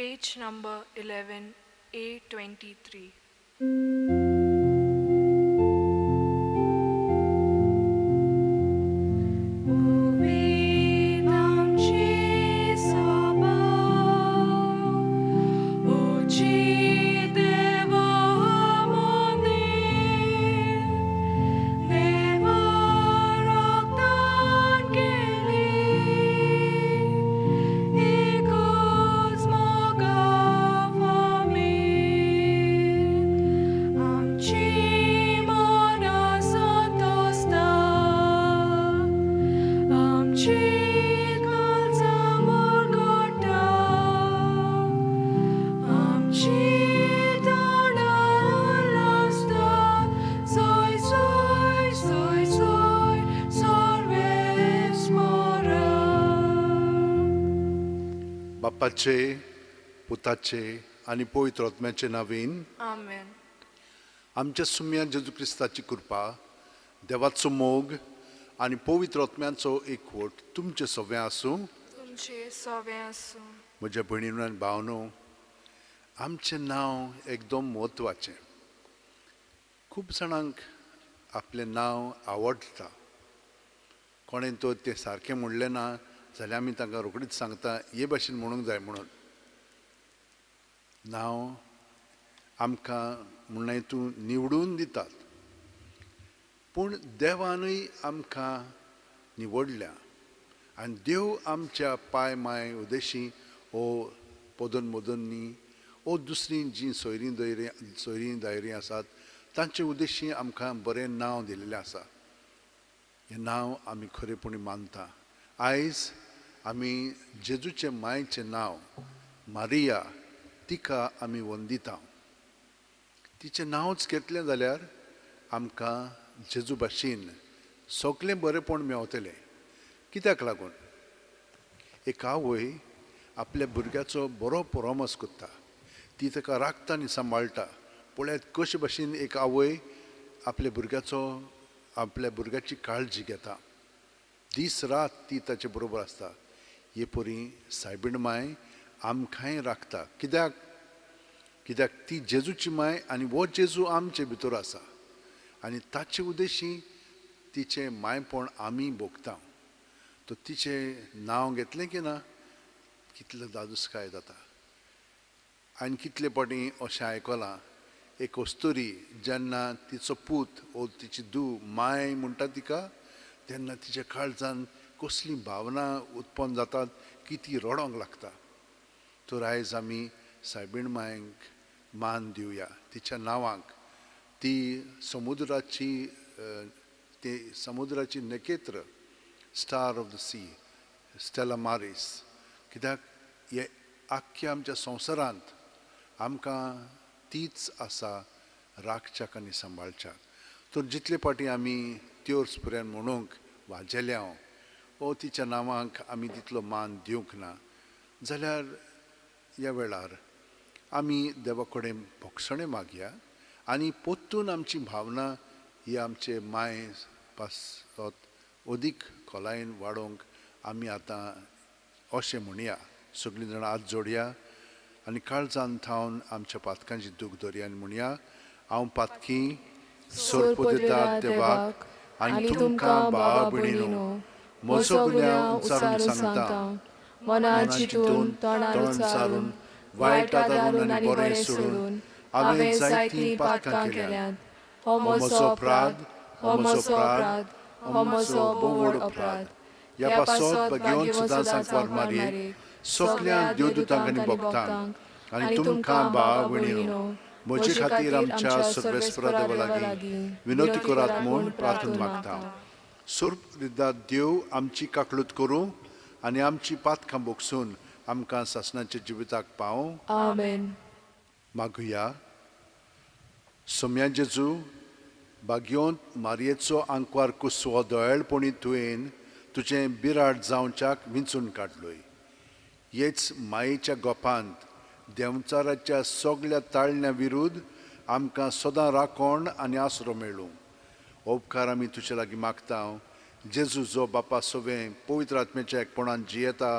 Page number 11, A23. बापाचे पुताचे आनी पवित्र आत्म्याचे नांवान आमेन. आमच्या सुम्या जेजू क्रिस्ताची कृपा, देवाचो मोग आनी पवित्र आत्म्याचो एकवट तुमचे सगळें आसूं. तुमचे सगळें आसूं. म्हज्या भयणीनो आनी भावनो, आमचें नांव एकदम म्हत्वाचें. खूब जाणांक आपलें नांव आवडटा. कोणें तर तें सारकें म्हणलें ना जाल्यार आमी तांकां रोखडीच सांगता हे भाशेन म्हणूंक जाय म्हणून. नांव आमकां म्हणलें तूं निवडून दितात, पूण देवानूय आमकां निवडल्या आनी देव आमच्या पाय माय उदेशी ओ पदन मदननी ओ दुसरीं जीं सोयरीं दयरीं सोयरीं दायरीं आसात तांचे उद्देशी आमकां बरें नांव दिलेलें आसा. हें नांव आमी खरेपणी मानता. आयज आमी जेजूचे मायचें नांव मारिया तिका आमी वंदिता. तिचें नांवच घेतलें जाल्यार आमकां जेजू भाशेन सगळें बरेंपण मेवतलें. कित्याक लागून एक आवय आपल्या भुरग्याचो बरो परामर्श करता, ती ताका राखता आनी सांबाळटा. पळयात कशे भाशेन एक आवय आपल्या भुरग्याचो आपल्या भुरग्याची काळजी घेता. दीस रात ती ताचे बरोबर आसता. हे परी सायबीण माय आमकांय राखता. कित्याक कित्याक ती जेजूची माय आनी हो जेजू आमचे भितर आसा आनी ताचे उद्देशी तिचें मायपण आमी भोगता. तर तिचें नांव घेतलें की ना कितलो दादूसकाय जाता. आनी कितले फावटी अशें आयकलां, एक अस्तुरी जेन्ना तिचो पूत ओ तिची धूव माय म्हणटा तिका, तेन्ना तिच्या काळजान कसली भावना उत्पन्न जातात की ती रडोंक लागता. तर आयज आमी सायबीण मायक मान दिवया, तिच्या नांवाक. ती समुद्राची ती समुद्राची नखेत्र, star of the sea, Stella Maris. कित्याक हे आख्ख्या आमच्या संवसारांत आमकां तीच आसा राखच्याक आनी सांबाळच्याक. तर जितले फावटी आमी त्योर्स पर्यंत म्हणूंक वाजेल्या ओ तिच्या नांवाक आमी तितलो मान दिवंक ना जाल्यार ह्या वेळार आमी देवा कडेन भोगसणें मागया आनी परतून आमची भावना ही आमचे माय पासत अदीक खोलायेन वाडोवंक आमी आतां अशें म्हणया. सगळीं जाणां हात जोडया आनी काळजान थावन आमच्या पातकांची दूख धरया आनी म्हणया, हांव पातकी सोरपदेदार देवाक आनी तुमकां भावा भयणीनो म्हजो गुन्यांव उच्चारून सांगता. मनान चिंतून, तोंडान उच्चारून, वायट आदारून आनी बरें सोडून हांवें जायतीं पातकां केल्यांत. हो म्हजो अपराध, हो म्हजो अपराध, हो म्हजो भोव अपराध. ह्या पासत भाग्यवंत सदां सांकवार मारये सगल्या देवदूतांक आनी भक्तांक आनी तुमकां भावा भयणीनो म्हजे खातीर आमच्या सर्वेस्परा देवा लागीं विनवती करात म्हूण प्रार्थना मागता. सोर्परिदा देव आमची काकळूत करूं आनी आमची पातकां भोगसून आमकां सासणाच्या जिविताक पावूं. आमेन. मागुया. सोम्या जेजू, भाग्योंत मारयेचो आंकवार कुसवो दयाळपणी तुवें तुजें बिराड जावच्याक विंचून काडलोय. हेच मायेच्या गोपांत देंवचाराच्या सगळ्या ताळण्या विरुद्ध आमकां सदां राखण आनी आसरो मेळूं. उपकार आमी तुजे लागीं मागता. जेजू जो बापा सवें पवित्र आत्म्याच्या एकपणान जियेता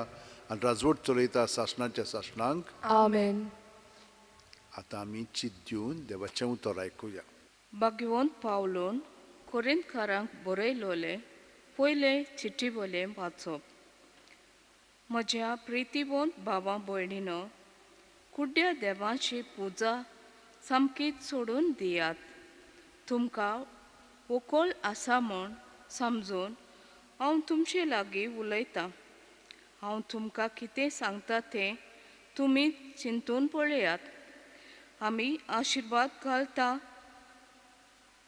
आनी राजवट चलयता सासणाच्या सासणांक. आमेन. आतां आमी चित दिवन देवाचें उतर आयकुया. भाग्यवंत पावलून कोरिंतकारांक बरयलोलें पयलें चिट्ठी वयलें वाचप. म्हज्या प्रितीवंत भावा भयणीनो, कुड्ड्या देवाची पुजा सामकीच सोडून दियात. तुमकां वोकोल आसा म्हूण समजून हांव तुमचे लागीं उलयतां. हांव तुमकां कितें सांगता तें तुमी चिंतून पळयात. आमी आशिर्वाद घालता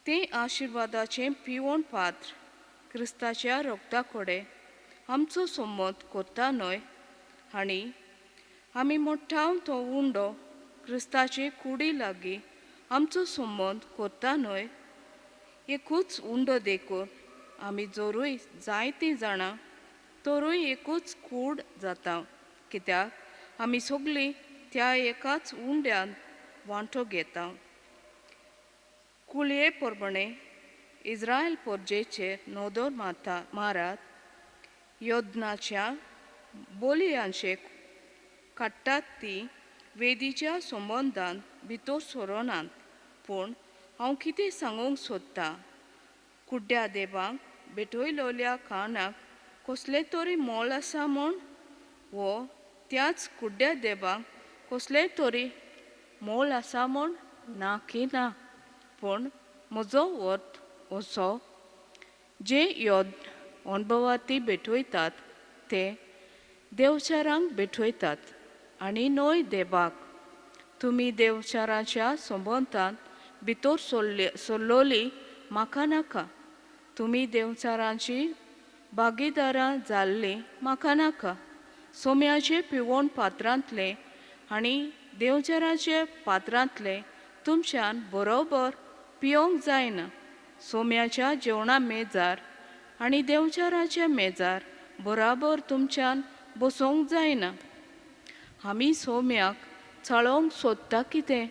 तें आशिर्वादाचें पिवण पात्र क्रिस्ताच्या रोगता कडेन आमचो संबंद करता न्हय, आनी आमी मोठ्ठाव तो उंडो क्रिस्ताचे कुडी लागीं आमचो संबंद करता न्हय. एकूच उंडो देखून आमी जोरूय जायतीं जाणां तरूय एकूच कूड जाता, कित्याक आमी सगळीं त्या एकाच उंड्यांत वांटो घेता. कुळये प्रमाणे इस्रायल पोरजेचेर नदर मारात. योदनाच्या बोलयांचे काडटात ती वेदीच्या संबंदान भितर सोरोनात. पूण हांव कितें सांगूंक सोदतां, कुड्ड्या देवांक भेटयलोल्या कारणाक कसलें तरी मोल आसा म्हूण, वो त्याच कुड्ड्या देवांक कसलें तरी मोल आसा म्हूण? ना की ना. पूण म्हजो अर्थ असो, जे योद अणभवाती भेटयतात ते देवचारांक भेटयतात आनी न्हय देवाक. तुमी देवचाराच्या संबंदान भितर सोल्लोली म्हाका नाका. तुमी देवचारांची भागीदारां जाल्लीं म्हाका नाका. सोम्याचे पिवण पात्रांतलें आनी देवचाराचे पात्रांतलें तुमच्यान बरोबर पिवंक जायना. सोम्याच्या जेवणा मेजार आनी देवचाराच्या मेजार बराबर तुमच्यान बसोवंक जायना. आमी सोम्याक चाळोवंक सोदता कितें?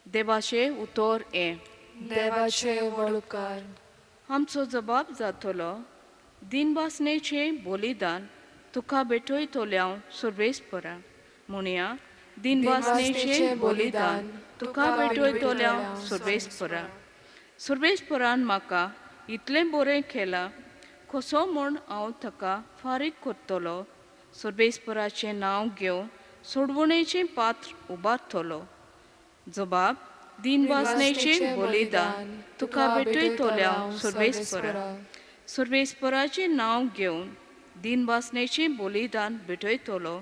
देवाचें उतर हें. देवाचे व्हड उपकार. आमचो जबाब जातलो, दिनवासनेचें बलिदान तुका भेटयतलें हांव सर्वेस्परा. म्हणया, दिनवासनेचें बलिदान तुका भेटयतलें हांव सर्वेस्परा. सर्वेस्परान म्हाका इतलें बरें केलां, कसो म्हूण हांव ताका फारीक करतलो? सर्वेस्पराचें नांव घेवन सोडवणेचें पात्र उबारतलो. जबाब, दिनवासनेचें बलिदान तुका भेटयतलें हांव सर्वेस्परा. सर्वेस्पराचें नांव घेवन दिनवासनेचें बलिदान भेटयतलो.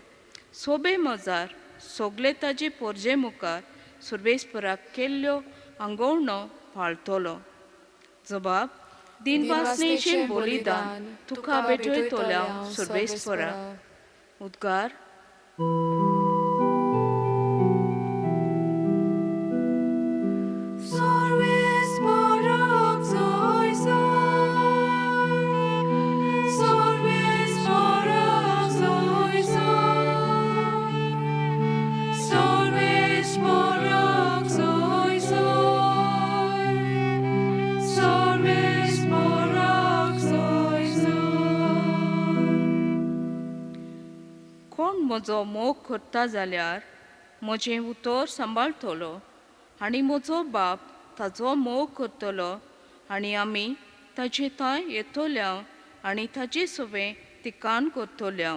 सोबे मजार सगळे ताजे पोरजे मुखार सर्वेस्पराक केल्ल्यो आंगवणो पाळटलो. जबाब, दिनवासनेचें बलिदान तुका भेटयतलें हांव सर्वेस्परा. उद्गार. म्हजो मोग करता जाल्यार म्हजें उतर सांबाळटलो आनी म्हजो बाप ताजो मोग करतलो आनी आमी ताजे थंय येतल्या आनी ताजे सवें तिकान करतल्या.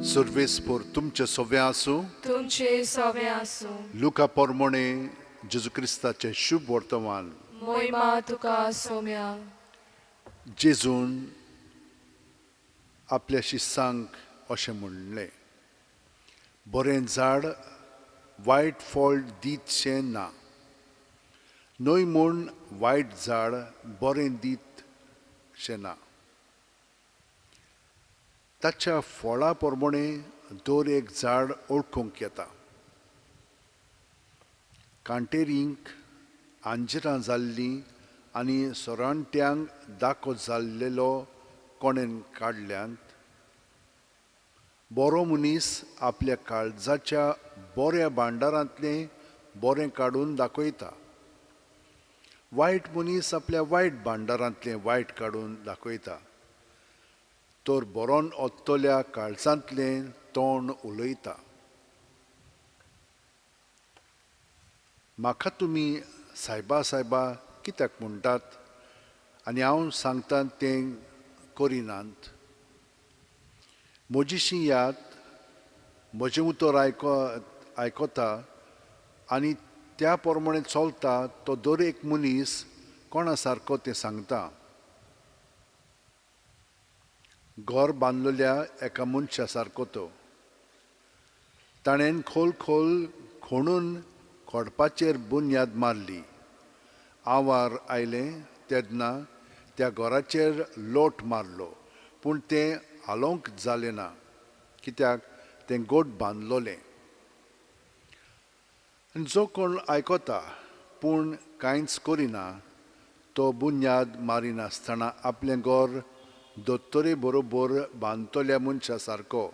सर्वेस्पर तुमचे सवे आसूं, तुमचे सवे आसूं. लुका पोरमोणे जेजू क्रिस्ताचें शुभ वर्तमान. मोहिमा तुका सोम्या. जेजून आपल्या शिस्सांक अशें म्हणलें, बरें झाड वायट फळ दितशें ना, न्हय म्हूण वायट झाड बरें दितशें ना. ताच्या फळा प्रमाणे दर एक झाड ओळखूंक येता. कांटेरींक आंजिरां जाल्लीं आनी सोरांट्यांक दाखो जाल्लेलो कोणेन काडल्यात. बरो मनीस आपल्या काळजाच्या बऱ्या भांडारांतलें बरें काडून दाखयता. वायट मनीस आपल्या वायट भांडारांतलें वायट काडून दाखयता. तर बरोन ओत्तल्या काळजांतलें तोंड उलयता. म्हाका तुमी सायबा सायबा कित्याक म्हणटात आनी हांव सांगता तें करिनात? म्हजीशी याद म्हजें उतर आयकता आनी त्या प्रमाणे चलता तो दर एक मनीस कोणा सारको तें सांगता. घर बांदलेल्या एका मनशा सारको तो. ताणें खोल खोल खणून खोडपाचेर बुन्याद मारली. आवार आयलें तेन्ना त्या घराचेर लोट मारलो, पूण तें हालोवंक जालें ना, कित्याक तें गोट बांदलोलें. आनी जो कोण आयकता पूण कांयच करिना तो बुन्याद मारिनासतना आपलें घर दोतोरे बरोबर बांदतल्या मनशा सारको.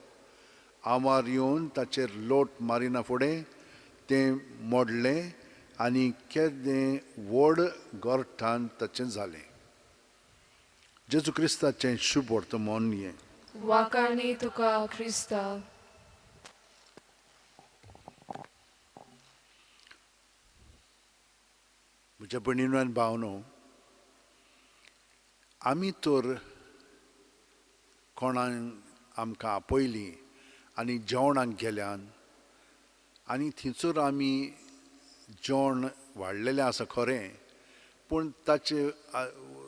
आवार येवन ताचेर लोट मारिना फुडें तें मोडलें आनी केदें व्हड गोरठान ताचें जालें. जेजू क्रिस्ताचें शुभ वर्तमान हें. वाखाणी तुका क्रिस्ता. म्हज्या भयणीनो आनी भावनो, आमी तर कोणाक आमकां आपयलीं आनी जेवणाक गेल्यान आनी थंयसर आमी जेवण वाडलेलें आसा खरें, पूण ताचे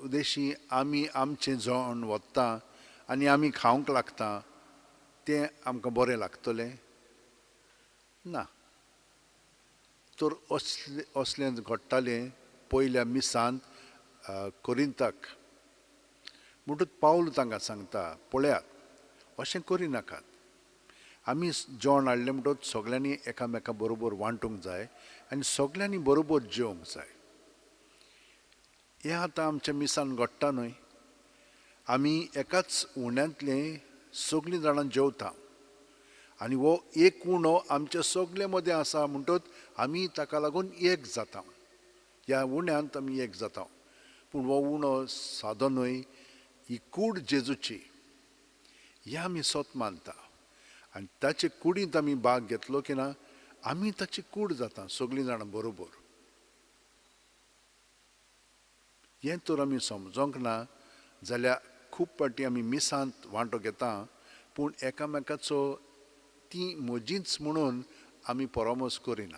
उद्देशी आमी आमचें जेवण वता आनी आमी खावंक लागता तें आमकां बरें लागतलें ना. तर असलें असलें घडटालें पयल्या मिसांत कोरिंताक. म्हणटूच पावल तांकां सांगता, पळयात अशें करिनाकात. आमी जेवण हाडलें म्हणटकच सगल्यांनी एकामेका बरोबर वांटूंक जाय आनी सगल्यांनी बरोबर जेवंक जाय. हें आतां आमच्या मिसान घडटा न्हय. आमी एकाच उण्यांतलें सगळीं जाणां जेवता आनी हो एक उणो आमच्या सगळे मदें आसा, म्हणटकच आमी ताका लागून एक जाता. ह्या उण्यांत आमी एक जाता. पूण हो उणो सादो न्हय, ही कूड जेजूची, हें आमी सत मानता आनी ताचे कुडींत आमी भाग घेतलो की ना आमी ताची कूड जाता सगळीं जाणां बरोबर. हें तर आमी समजोंक ना जाल्यार खूब फावटी आमी मिसांत वांटो घेता, पूण एकामेकाचो ती म्हजीच म्हणून आमी परामर्श करिना,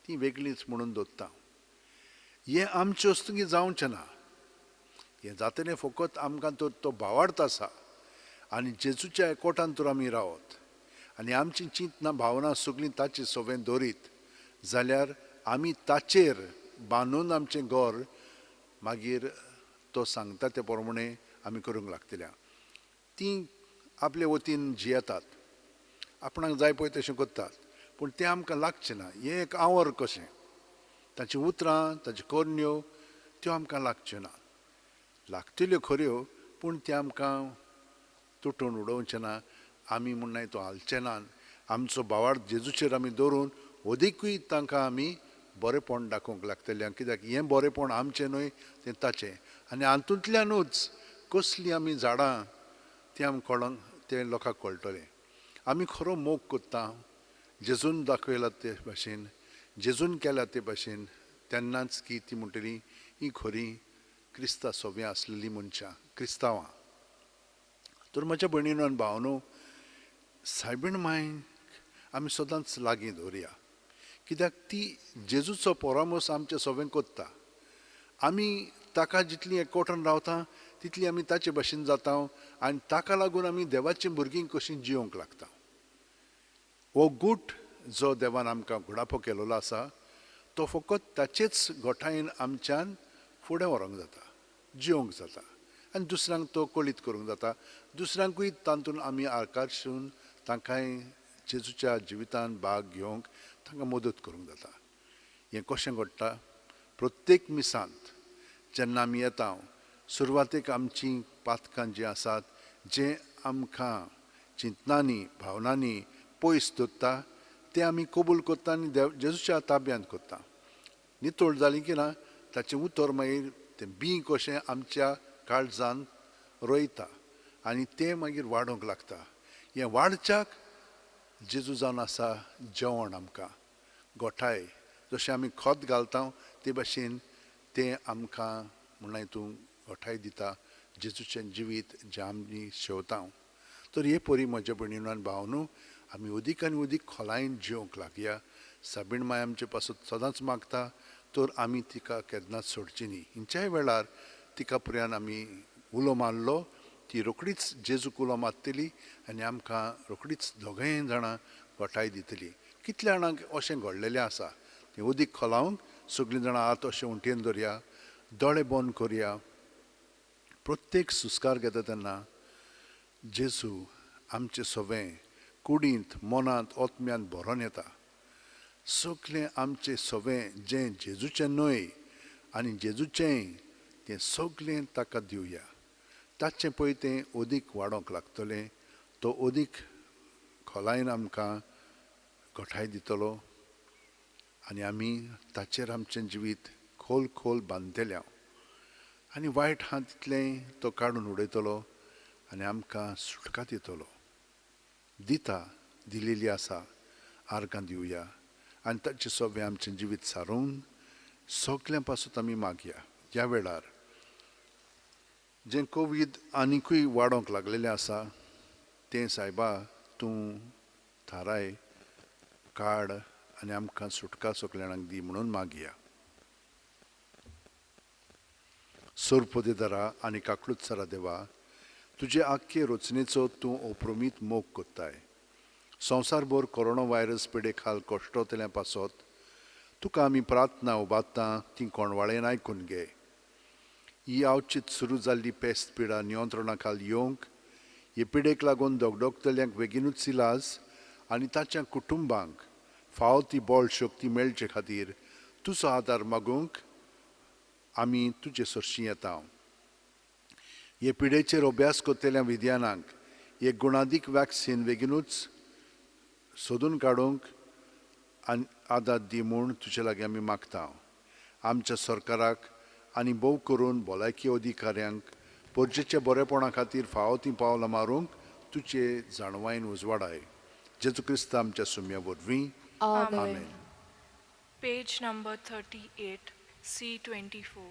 ती वेगळीच म्हणून दवरता. हें आमचे वस्तुकी जावचें ना. हें जातलें फकत आमकां तर तो भावार्थ आसा आनी जेजूच्या एकवटान तर आमी रावत आनी आमची चिंतना भावना सगळीं ताचे सवें दवरीत जाल्यार आमी ताचेर बांदून आमचें घर मागीर तो सांगता ते प्रमाणे आमी करूंक लागतल्या. तीं आपले वतीन जियेतात, आपणाक जाय पळय तशें करतात, पूण तें आमकां लागचें ना. हें एक आवर कशें, ताचीं उतरां ताच्यो करण्यो त्यो आमकां लागच्यो ना. लागतल्यो खऱ्यो, पूण त्यो आमकां तुटून उडोवचें ना. आमी म्हणनाय तो हालचें ना. आमचो भावार्थ जेजूचेर आमी दवरून अदिकूय तांकां आमी बरेंपण दाखोवंक लागतलें, कित्याक हें बरेंपण आमचें न्हय तें ताचें. आनी हातूंतल्यानूच कसलीं आमी झाडां तीं आमकां कळोंक तें लोकांक कळटलें. आमी खरो मोग करता जेजून दाखयला ते भाशेन, जेजून केला ते भाशेन, तेन्नाच की ती म्हणटली ही खरी क्रिस्ता सोव्यां आसलेली मनशां, क्रिस्तांवां. तर म्हज्या भयणीनो आनी भावनो, सायबीण मांयक आमी सदांच लागीं दवरया, कित्याक ती जेजूचो परामर्श आमचे सवें करता. आमी ताका जितली एकवटान रावता तितली आमी ताचे भाशेन जाता आनी ताका लागून आमी देवाची भुरगीं कशीं जियोंक लागता. हो गूट जो देवान आमकां घुडापो केलेलो आसा तो फकत ताचेच गोठायेन आमच्यान फुडें व्हरोंक जाता, जियोंक जाता आनी दुसऱ्यांक तो कळीत करूंक जाता. दुसऱ्यांकूय तातूंत आमी आकर्शून तांकांय जेजूच्या जिवितान भाग घेवंक तांकां मदत करूंक जाता. हें कशें घडटा? प्रत्येक मिसांत जेन्ना आमी येता सुरवातेक आमचीं पातकां जीं आसात जें आमकां चिंतनांनी भावनांनी पयस दवरता तें आमी कबूल करता आनी देव जेजूच्या ताब्यांत करता. नितळ जालीं की ना ताचें उतर मागीर तें बीं कशें आमच्या काळजान रोयता आनी तें मागीर वाडोवंक लागता. हें वाडच्याक जेजू जावन आसा जेवण आमकां गोठाय. जशें आमी खत घालता ते भाशेन तें आमकां म्हणल्यार तूं गोठाय दिता जेजूचें जिवीत जें आमी शेवता. तर हे परी म्हज्या भयणीन आनी भावनू आमी अदीक आनी अदीक खोलायेन जिवंक लागया. साबीण माय आमचे पासत सदांच मागता तर आमी तिका केन्नाच सोडची न्ही. हिंच्याय वेळार तिका पर्यान आमी उलो मारलो ती रोखडीच जेजूक उलो मारतली आनी आमकां रोखडीच दोगांय जाणां गोठाय दितली. कितल्या जाणांक अशें घडलेलें आसा तें अदीक खोलावंक सगळीं जाणां हात अशें उंटयेन दवरया, दोळे बंद करया. प्रत्येक सुस्कार घेता तेन्ना जेजू आमचें सवें कुडींत मनांत आत्म्यांत भरोन येता. सगळें आमचें सवें जें जेजूचें न्हय आनी जेजूचें तें सगळें ताका दिवया. ताचें पळय तें अदीक वाडोवंक लागतलें. तो अदीक खोलायेन आमकां गोठाय दितलो आनी आमी ताचेर आमचें जिवीत खोल खोल बांदतले आनी वायट आहा तितलें तो काडून उडयतलो आनी आमकां सुटका दितलो. दिता दिलेली आसा आर्गां दिवया आनी ताचें सगळें आमचें जिवीत सारोवन सगळ्यां पासून आमी मागया. ह्या वेळार जें कोवीड आनिकूय वाडोवंक लागलेलें आसा तें सायबा तूं थाराय काड आनी आमकां सुटका सगल्या जाणांक दी म्हणून मागया. सोरपोदेदारा आनी काकलुत्सरा देवा, तुजे आख्खे रचनेचो तूं अप्रमीत मोग कोत्ताय. संवसारभर कोरोना व्हायरस पिडे खाल कश्टोतल्या पासत तुका आमी प्रार्थना उबारता ती कोणवाळेन आयकून घे. ही आवचीत सुरू जाल्ली पेस्त पिडा नियंत्रणा खाल येवंक हे पिडेक लागून दगदगतल्यांक बेगीनूच इलाज आनी ताच्या कुटुंबांक फावो ती बळ शक्ती मेळचे खातीर तुजो आदार मागूंक आमी तुजे सरशीं येता. हे पिडेचेर अभ्यास करतल्या विज्ञानाक एक गुणादीक वॅक्सिन बेगीनूच सोदून काडूंक आनी आदार दी म्हूण तुजे लागीं आमी मागता. आमच्या सरकाराक आनी भोव करून भलायकी अधिकाऱ्यांक परजेच्या बरेपणा खातीर फावो तीं पावलां मारूंक तुजे जाणवायेन उजवाडाय. जेजू क्रिस्त आमच्या सुम्या वरवीं आमेन. Page number 38, C24.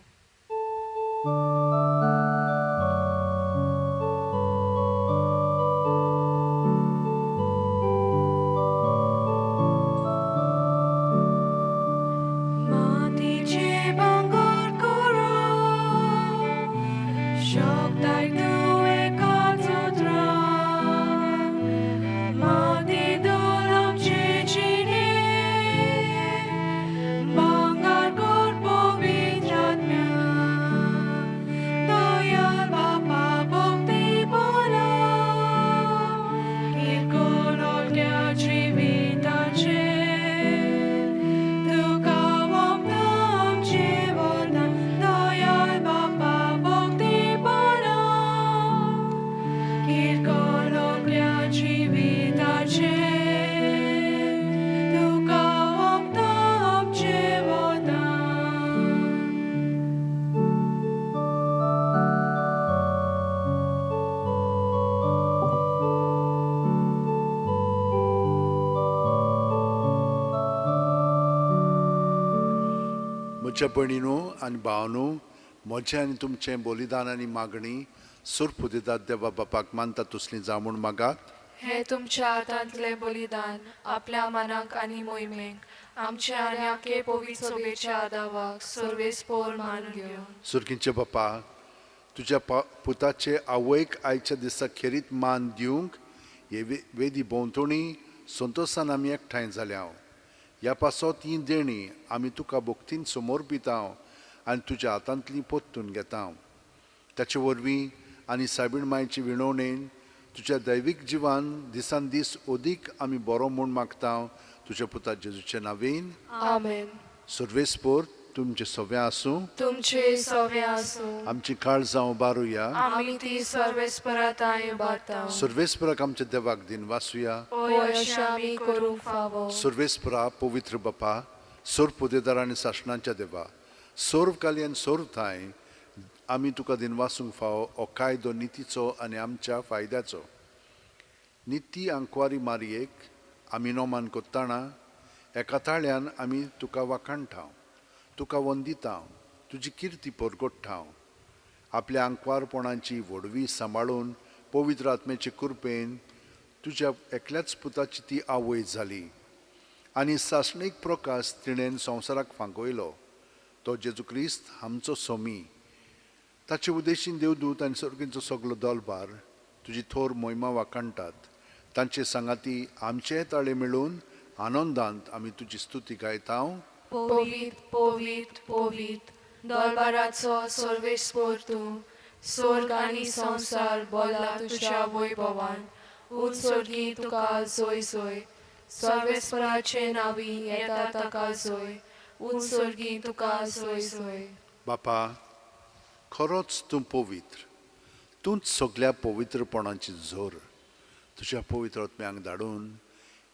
म्हज्या भयणीनू आनी भावनू, म्हजें आनी तुमचें बलिदान आनी मागणी सुरपुदेदाद देवा बापाक मानता तसली जावं म्हूण मागात. हे तुमच्या हातांतलें बलिदान आपल्या मनाक आनी मोहिमेक आमच्या आनी आखे पवित्र सभेच्या आदावाक सर्वेस्पोर मानून घेवन. सुरकींचे बापा, तुज्या पुताचे आवयक आयच्या दिसा खेरीत मान दिवंक हे वेदी भोंवतणी संतोसान आमी एकठांय जाल्या. ह्या पासत ही देणी आमी तुका भक्तीन समर्पिता आनी तुज्या हातांतली परतून घेता. ताचे वरवीं आनी सायबीण मायचे विणवणेन तुज्या दैवीक जिवान दिसान दीस अदीक आमी बरो म्हूण मागता तुज्या पुता जेजूचे नावेन. आमेन. सर्वेस्पोर तुमचे सव्या आसूं. तुमचे सवे आसूं. आमची काळजां उबारुया. आमी ती सर्वेस्पराताय उबारता. सर्वेस्पराक आमच्या देवाक दिन वासुया. होय, अशें आमी करूंक फावो. सर्वेस्परा, पवित्र बापा, सर्व पुदेदार आनी सासणाच्या देवा, सर्व काली आनी सर्व थांय आमी तुका दिनवासूंक फावो हो कायदो नितीचो आनी आमच्या फायद्याचो. निती आंकवारी मारयेक आमी नोमान कोत्ताणा एका ताळ्यान आमी तुका वाखाणटा, तुका वंदिता, तुजी किर्ती परगोट्टा. आपल्या आंकवारपणाची व्हडवी सांबाळून पवित्र आत्म्याचे कृपेन तुज्या एकल्याच पुताची ती आवय जाली आनी सासणीक प्रकाश तिणेन संवसाराक फांकयलो, तो जेजू क्रिस्त आमचो सोमी. ताचे उद्देशीन देवदूत आनी सर्गींचो सगलो दलबार तुजी थोर मोहिमा वाखाणटात. तांचे सांगाती आमचे ताळे मेळून आनंदांत आमी तुजी स्तुती गायता. पवित्र पवित्र पवित्र दरबाराचो सर्वेस्पोर तूं, स्वर्ग आनी संवसार बोला तुज्या वैभवान. उंच स्वर्गी तुका जोय जोय, सर्वेस्पराचे नावी येता ताका जोय, उंच स्वर्गी तुका जोय जोय. बापा, खरोच तूं पवित्र, तूंच सगल्या पवित्रपणाची जोर. तुज्या पवित्र आत्म्यांक धाडून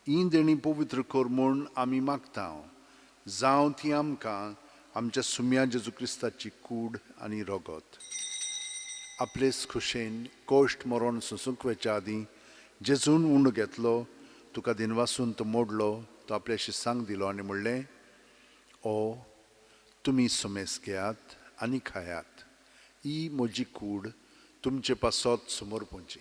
ही देणी पवित्र कर म्हूण आमी मागता, जावं ती आमकां आमच्या सुम्या जेजू क्रिस्ताची कूड आनी रगत. आपलेच खुशेन कश्ट मरण सोंसूंक वचच्या आदीं जेजून उंडो घेतलो, तुका दिनवासून तो मोडलो, तो आपल्याशी सांग दिलो आनी म्हणलें, ओ तुमी सुमेस घेयात आनी खायात, ही म्हजी कूड तुमचे पासत समर्पणची.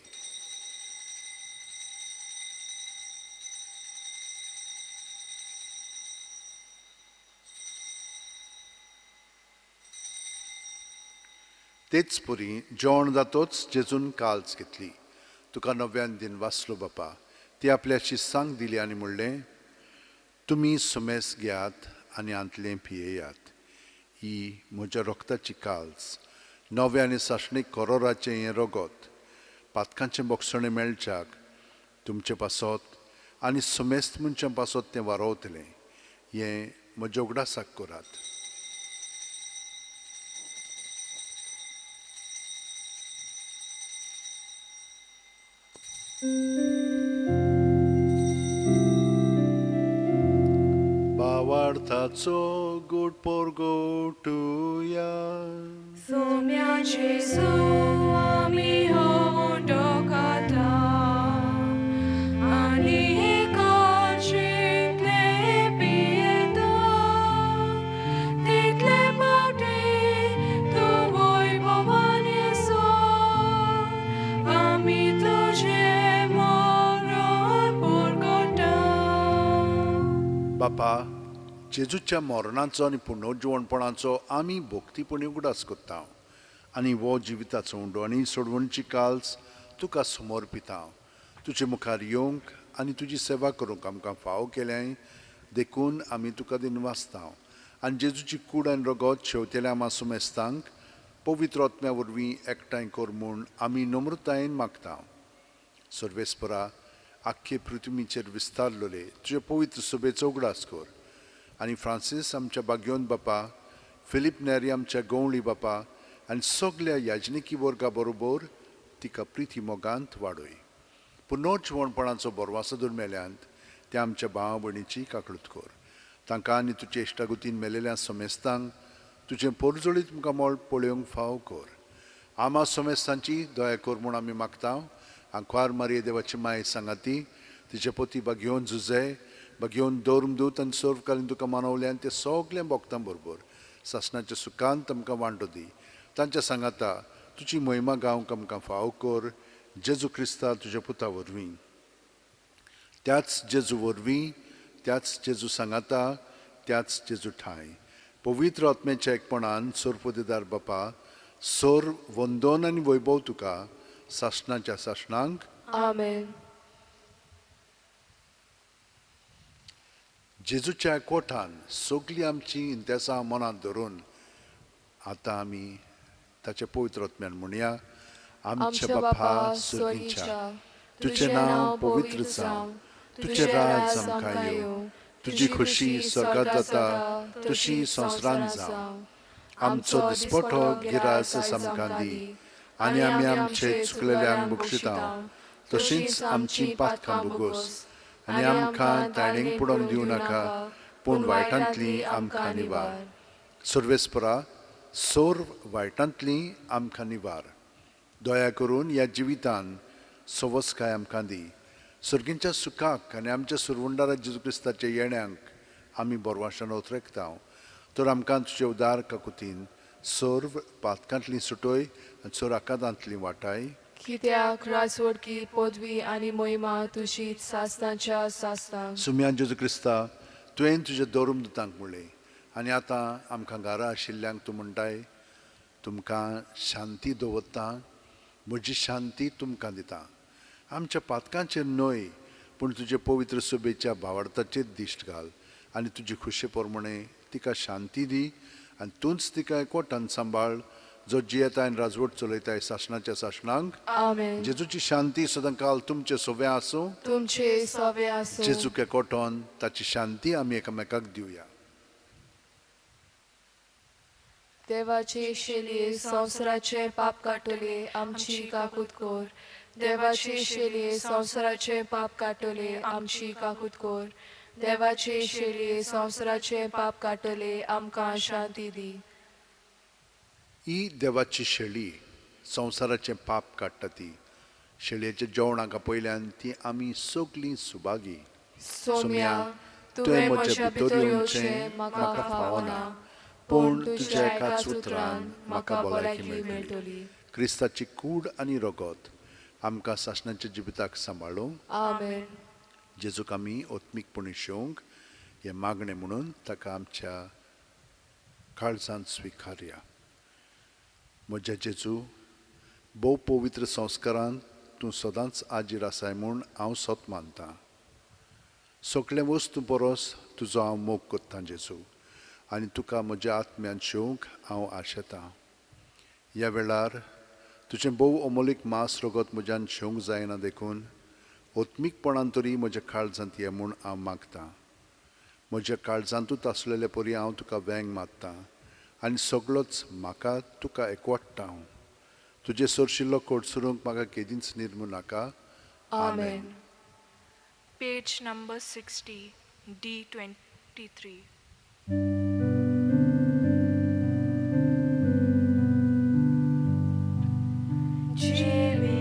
तेच परी जेवण जातोच जेजून काल्च घेतली, तुका नव्यान दिन वाचलो बापा, ती आपल्याशी सांग दिली आनी म्हणलें, तुमी सुमेस घेयात आनी आंतलें पियेयात, ही म्हज्या रक्ताची काल्च, नव्या आनी सासणीक करोराचें हें रगत, पातकांचें बोगसणें मेळच्याक तुमचे पासत आनी सुमेस्त मनशां पासत तें वारोवतलें, हें म्हज्या उगडासाक करात. भावार्थाचो गोड परगोटुया. सोम्या जेजू आमी हो उंडो खाता आनी एकाचेंतले पियेता, तितले फावटी तूं वैभवान येसो, आमी तुजें मरण परगटा. बापा, जेजूच्या मरणाचो आनी पुनर्जिवणपणाचो आमी भक्तीपणी उगडास करता आनी हो जिविताचो उंडो आनी सोडवणची काल्स तुका समर्पिता. तुजे मुखार येवंक आनी तुजी सेवा करूंक आमकां फावो केल्याय, देखून आमी तुका दिनवासता आनी जेजूची कूड आनी रगत शेवतेल्या आमा सुमेस्तांक पवित्र आत्म्या वरवीं एकठांय कर म्हूण आमी नम्रतायेन मागता. सर्वेस्परा, आख्खे पृथ्वीचेर विस्तारलेले तुजे पवित्र सभेचो उगडास कर आनी फ्रांसीस आमच्या बाग्योन बापा, फिलीप नेरी आमच्या गवळी बापा आनी सगल्या याजनिकी वर्गा बरोबर तिका प्रिती मोगांत वाडय. पुनर्जिवणपणाचो बरवासो दुर्मेल्यांत त्या आमच्या भावा भयणीची काकळूत कर. तांकां आनी तुजे इश्टागतीन मेलेल्या समेस्तांक तुजें पोरजोळीत मुखामळ पळोवंक फावो कर. आमा समेस्तांची दया कर म्हूण आमी मागता. आंकवार मारये देवाची माय सांगाती, तिचे पती बागयोन झुजे, बागयोन धर्मदूत आनी सर्वकालीन तुका मानवल्यान ते सगळें भोगतां बरोबर सासणाच्या सुखांत आमकां वांटो दी. तांच्या सांगाता तुजी महिमा गावंक आमकां फावो कर, जेजू क्रिस्ता तुज्या पुता वरवीं. त्याच जेजू वरवीं, त्याच जेजू सांगाता, त्याच जेजू ठांय पवित्र आत्म्याच्या एकपणान सोरपोदेदार बापा, सोर वंदन आनी वैभव तुका सासणाच्या सासणांक. आमेन. जेजूच्या कोठान सगळीं आमची इंतेसां मनांत धरून आतां आमी ताच्या पवित्र आत्म्यान म्हणया, आमच्या बापा स्वर्गीच्या, तुजें नांव पवित्र जावं, तुजें राज आमकां येवं, तुजी खुशी स्वर्गात जाता तशी संवसारांत जावं. आमचो दिसपटो गिरास आमकां दी आनी आमी आमचे चुकलेल्यांक बक्षिता तशींच आमची पातकां भोगोस आनी आमकां ताणेंक पडोवंक दिवं नाका, पूण वायटांतली आमकां निवार. सर्वेस्परा, सर्व वायटांतली आमकां निवार. दया करून ह्या जिवितान सवसकाय आमकां दी. सर्गींच्या सुखाक आनी आमच्या सुरवंडारा जेजू क्रिस्ताच्या येण्यांक आमी बोरवाशान ओतरेकता. तर आमकां तुजे उदार काकुतीन सर्व पातकांतली सुटय आनी सर्व आकादांतली वाटाय. कित्याक राजवडकी, पदवी आनी मोहिमा तुजी सासणाच्या सासणाक. सुम्यान जेजू क्रिस्ता, तुवें तुज्या धर्म दुतांक म्हणलें आनी आतां आमकां घरा आशिल्ल्यांक तूं म्हणटाय, तुमकां शांती दवरता, म्हजी शांती तुमकां दिता. आमच्या पातकांचेर न्हय, पूण तुजे पवित्र सभेच्या भावार्थाचेर दिश्ट घाल आनी तुजी खुशे प्रमाणे तिका शांती दी आनी तूंच तिका एकवटान सांबाळ, जो जियेता आनी राजवट चलयताय सासणाच्या सासणांक. आमेन. जेजूची शांती सदांकाल तुमचे सोवे आसूं. तुमचे सवे आसूं. जेजूक एकवटोन ताची शांती आमी एकामेकाक दिवया. देवाची शेली संवसाराचे पाप काडटले, आमची काकूत कर. देवाची शेली संवसाराचे पाप काडटले, आमची काकूत कर. देवाची शेली संवसाराचे पाप काडटले, आमकां शांती दी. ही देवाची शेळी संवसाराचें पाप काडटा. ती शेळयेच्या जेवणाक पयल्यान ती आमी सगलीं सुभागी. सोम्या, तुवें म्हज्या भितर येवचें म्हाका फावना, पूण तुज्या एकाच उतरान म्हाका भलायकी मेळटली. क्रिस्ताची कूड आनी रगत आमकां सासणाच्या जिविताक सांबाळूं. आमेन. जेजूक आमी आत्मीकपणी शेवंक हें मागणें म्हणून ताका आमच्या काळजांत स्विकारया. म्हज्या जेजू, भोव पवित्र संस्कारान तूं सदांच आजीर आसाय म्हूण हांव सत मानतां. सगळे वस्तू परस तुजो हांव मोग करतां जेजू, आनी तुका म्हज्या आत्म्यान शेवंक हांव आशेतां. ह्या वेळार तुजें भोव अमोलीक मांस रगत म्हज्यान शेवंक जायना, देखून आत्मीकपणान तरी म्हज्या काळजांत ये म्हूण हांव मागतां. म्हज्या काळजांतूच आसलेले परी हांव तुका वेंग मारतां आनी सगळोच म्हाका तुका एकवट्टा. हांव तुजें सरशिल्लो कोटसरूंक म्हाका केदींच निर्मू नाका. आमेन. Page number 60, D23.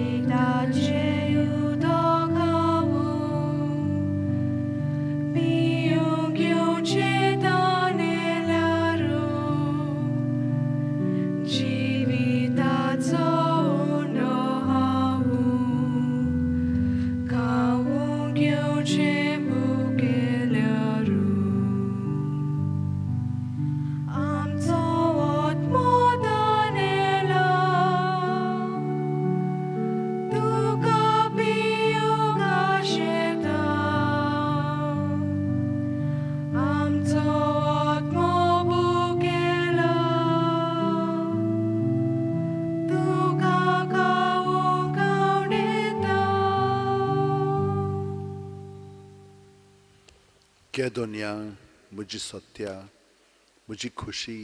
जिविताचें उदक हांव पिवंक येवचें तानेल्यारू, जिविताचो उंडो हांव खावंक येवचें भुकेल्यारू. आमचो आत्मो तानेला तुका पिवंक आशेता, आमचो आत्मो भुकेला तुका खावंक आवडटा. केदोन्या, म्हजी सत्या, म्हजी खुशी,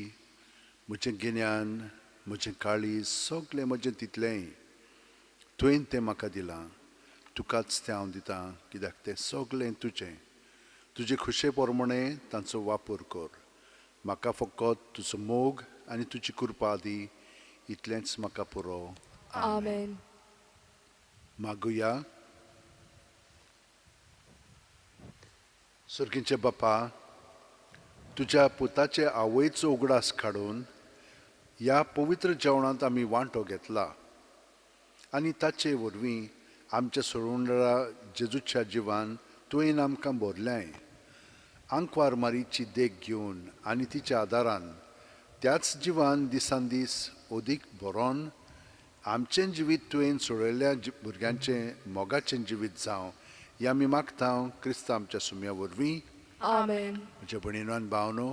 म्हजें गिन्यान, म्हजें काळीज, सगळें म्हजें तितलेंय तुवें तें म्हाका दिलां. तुकाच तें हांव दितां, कित्याक तें सगळें तुजें. तुजे खुशे प्रमाणे तांचो वापर कर. म्हाका फकत तुजो मोग आनी तुजी कृपा दी, इतलेंच म्हाका पुरो. आमेन. मागुया. सर्गींचे बापा, तुज्या पुताचे आवयचो उगडास काडून ह्या पवित्र जेवणांत आमी वांटो घेतला आनी ताचे वरवीं आमच्या सोडवणदारा जेजूच्या जिवान तुवें आमकां भरलें. आंकवार मारीची देख घेवन आनी तिच्या आदारान त्याच जिवान दिसान दीस अदीक भरोन आमचें जिवीत तुवें सोडयल्ल्या भुरग्यांचें मोगाचें जिवीत जावं हें आमी मागता क्रिस्तांव आमच्या सुम्या वरवीं. आमेन. म्हज्या भयणीनो आनी भावनो,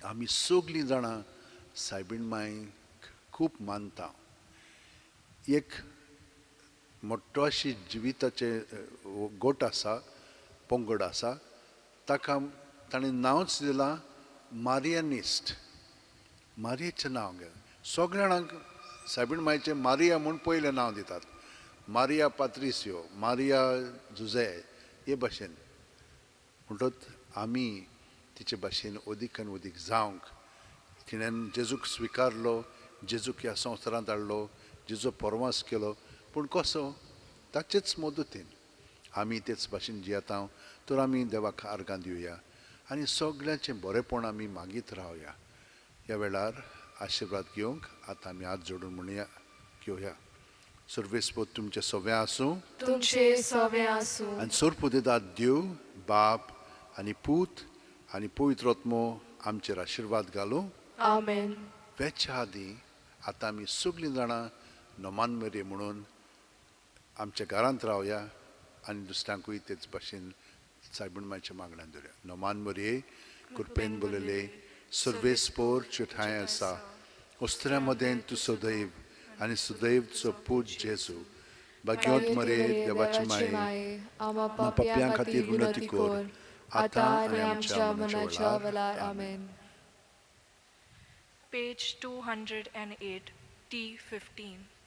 आमी सगलीं जाणां सायबीण मायक खूब मानता. एक मोठो अशी जिविताचे गोट आसा, पंगड आसा, ताका ताणें नांवच दिलां मारियनिस्ट. मारियेचें नांव घेवन सगळ्या जाणांक सायबीण मायचें मारिया म्हूण पयलें नांव दितात, मारिया पात्रिसियो, मारिया जुझे हे भाशेन. म्हणटच आमी तिचे भाशेन अदीक आनी अदीक जावंक तिणें जेजूक स्विकारलो, जेजूक ह्या संवसारांत हाडलो, जेजू परवास केलो, पूण कसो ताचेच मदतीन आमी तेच भाशेन जियेता तर आमी देवाक आर्गां दिवया आनी सगळ्यांचें बरेंपण आमी मागीत रावया. ह्या वेळार आशिर्वाद घेवंक आतां आमी हात जोडून म्हणया घेवया. सर्वेस्पोत तुमचें सगळें आसूं, तुमचे सगळें आसूं. आनी सोरपुदेदात देव बाप आनी पूत आनी पवित्र आत्मो आमचेर आशिर्वाद घालूं. आमेन. वेच्या आदीं आतां आमी सगळीं जाणां नमान मरे म्हणून आमच्या घरांत रावया आनी दुसऱ्यांकूय तेच भाशेन सायबीण मायच्या मागण्यान दवरया. नमान मरये, कृपेन बोलले, सर्वेस्पोर ठांय आसा, ओस्त्र्या मदें तूं सदैव आनी सदैवचो पूत जेजू भाग्योत मरे देवाची माये, आमा पापयां खातीर विनंती कर, आतां आनी आमच्या मरणाच्या वेळार. आमेन. Page 208, T15.